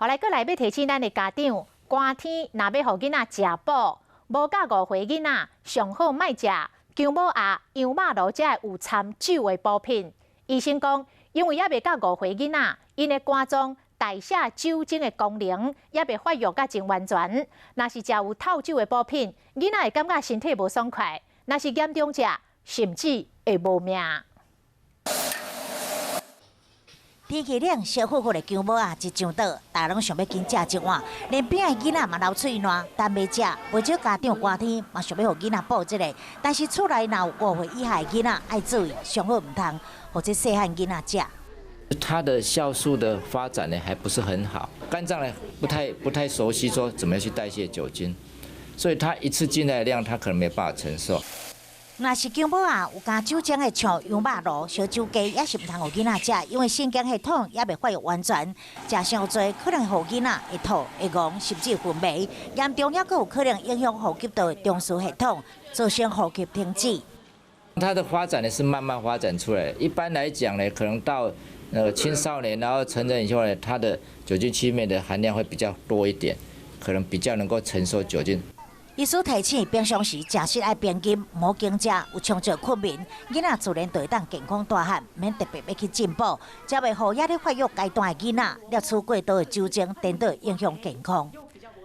予來閣來欲提醒咱的家長，寒天若欲予囡仔食補，無到5歲囡仔上好莫食薑母鴨、羊肉爐這的有摻酒的補品。醫生講，因為猶未到五歲囡仔，𪜶的肝臟代謝酒精的功能猶未發育甲真完全。若是食有透酒的補品，囡仔會感覺身體無爽快；若是嚴重者，甚至會無命。天氣冷，燒乎乎的薑母鴨一上桌，大家攏想欲緊食一碗，連邊仔的囡仔嘛流喙瀾，但袂食。袂少家長寒天嘛想欲予囡仔補這个，但是厝內若有5歲以下的囡仔，愛注意，上好毋通予這細漢囡仔食。他的酵素的發展呢，還不是很好，肝臟呢不太熟悉，說怎麼樣去代謝酒精，所以他一次進來的量，他可能沒辦法承受。若是薑母鴨有加酒精的，像羊肉爐、燒酒雞，也是毋通予囡仔食，因為神經系統猶未發育完全，食傷濟可能予囡仔會吐、會戇，甚至昏迷，嚴重猶閣有可能影響呼吸道的中樞系統，造成呼吸停止。它的發展呢是慢慢發展出來，一般來講呢，可能到那個青少年，然後成人以後呢，他的酒精曲面的含量會比較多一點，可能比較能夠承受酒精。醫師提醒，平常時食食愛平均，毋好緊食，有充足睏眠，囡仔自然就會當健康大漢，免特別欲去進補，才袂予猶咧發育階段的囡仔攝取過多的酒精，顛倒影響健康。